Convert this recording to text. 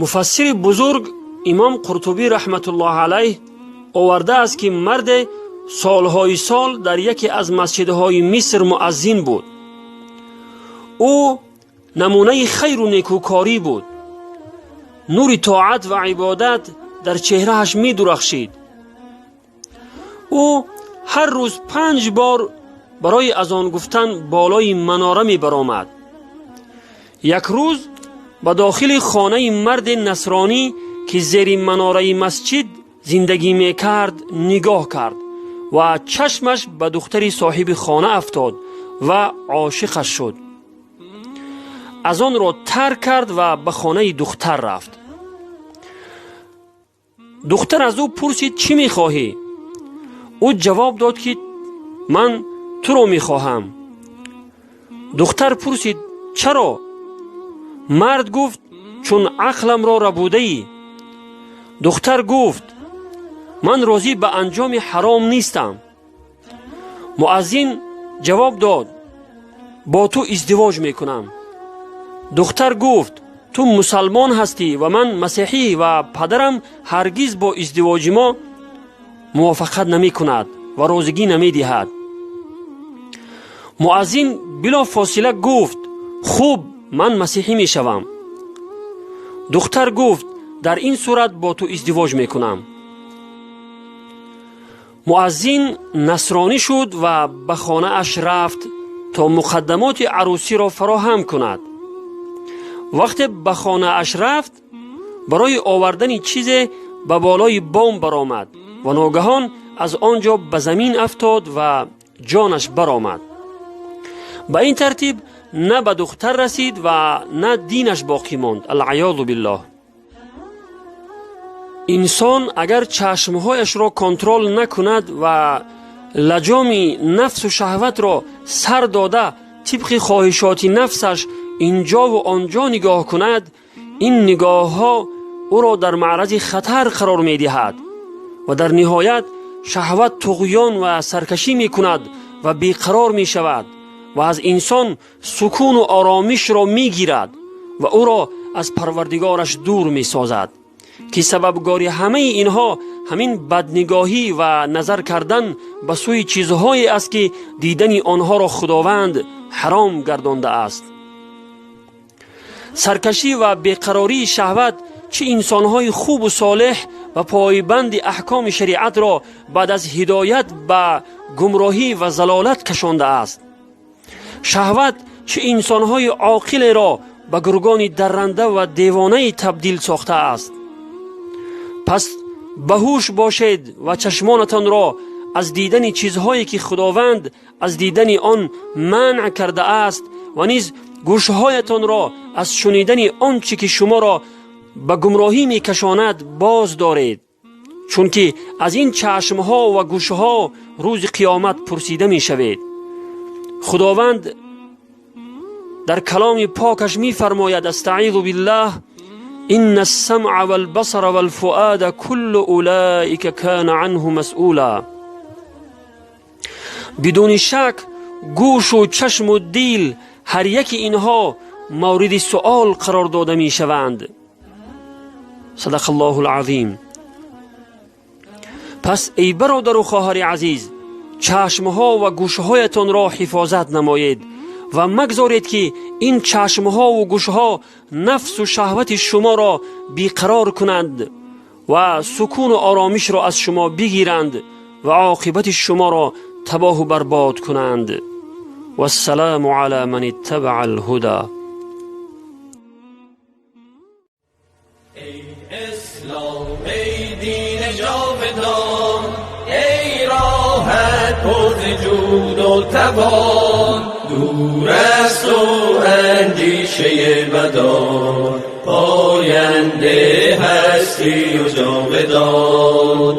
Муфассири бузург Имом Қуртубӣ раҳматуллоҳ алайҳ овардааст, ки марде солҳои сол дар яке аз масҷидҳои Миср муаззин буд. Ӯ намунаи хайру некӯкорӣ буд. Нури тоат ва ибодат дар чеҳрааш медурахшид. Ӯ ҳар рӯз 5 бор барои азон гуфтан болои манора мебаромад. Як рӯз ба дохили хонаи марди насронӣ, ки зери манораи масҷид зиндагӣ мекард, нигоҳ кард ва чашмаш ба духтари соҳиби хона афтод ва ошиқаш шуд. Аз онро тарк кард ва ба хонаи духтар рафт. Духтар аз ӯ пурсид: чӣ мехоҳӣ? Ӯ ҷавоб дод, ки ман туро мехоҳам. Духтар пурсид: чаро? Мард гуфт: чун ақламро рабудаӣ. Духтар гуфт: ман розӣ ба анҷоми ҳаром нестам. Муаззин ҷавоб дод: бо ту издивоҷ мекунам. Духтар гуфт: ту мусалмон ҳастӣ ва ман масеҳӣ ва падарам ҳаргиз бо издивоҷи мо мувофиқат намекунад ва розигӣ намедиҳад. Муаззин билофосила гуфт: хуб, ман масеҳӣ мешавам. Духтар гуфт: дар ин сурат бо ту издивоҷ мекунам. Муаззин насронӣ шуд ва ба хонааш рафт то муқаддамоти арӯсиро фароҳам кунад. Вақте ба хонааш рафт, барои овардани чизе ба болои бом баромад ва ногаҳон аз он ҷо ба замин афтод ва ҷонаш баромад. Ба ин тартиб на ба духтар расид ва на динаш боқӣ монд. Алъаёзу биллоҳ. Инсон агар чашмҳояшро контрол накунад ва лаҷоми нафсу шаҳватро сар дода тибқи хоҳишоти нафсаш инҷову онҷо нигоҳ кунад, ин нигоҳҳо ӯро дар маърази хатар қарор медиҳад ва дар ниҳоят шаҳват туғён ва саркашӣ мекунад ва беқарор мешавад ва аз инсон сукуну оромишро мегирад ва ӯро аз Парвардигораш дур месозад, ки сабабгори ҳамаи инҳо ҳамин баднигоҳӣ ва назар кардан ба сӯи чизҳое аст, ки дидани онҳоро Худованд ҳаром гардондааст. Саркашӣ ва беқарории шаҳват чӣ инсонҳои хубу солеҳ ва пойбанди аҳкоми шариатро баъд аз ҳидоят ба гумроҳӣ ва залолат кашондааст. Шаҳват чӣ инсонҳои оқилеро ба гургони дарранда ва девонае табдил сохтааст. Пас ба ҳуш бошед ва чашмонатонро аз дидани чизҳое, ки Худованд аз дидани он манъ кардааст, ва низ гӯшҳоятонро аз шунидани он чӣ ки шуморо ба гумроҳӣ мекашонад боз доред, чунки аз ин чашмҳо ва гӯшҳо рӯзи қиёмат пурсида мешавед. Худованд дар каломи покаш мефармояд: астаизу биллаҳ, инна ассамъа валбасара валфуада куллу улаика кана анҳу масъула. Бидуни шак гӯшу чашму дил ҳар яки инҳо мавриди суол қарор дода мешаванд. Садақа Аллоҳу алазим. Пас эй бародару хоҳари азиз, чашмҳо ва гӯшҳоятонро ҳифозат намоед ва магзоред, ки ин чашмҳову гӯшҳо нафсу шаҳвати шуморо беқарор кунанд ва сукуну оромишро аз шумо бигиранд ва оқибати шуморо табоҳу барбод кунанд. Вассаламу ала ман иттабаа алҳуда. Эй Ислом, эй дини ҷовидон, эй роҳат پر جود و توان، دور از تو اندیشه بدان، پاینده هستی و جاودان.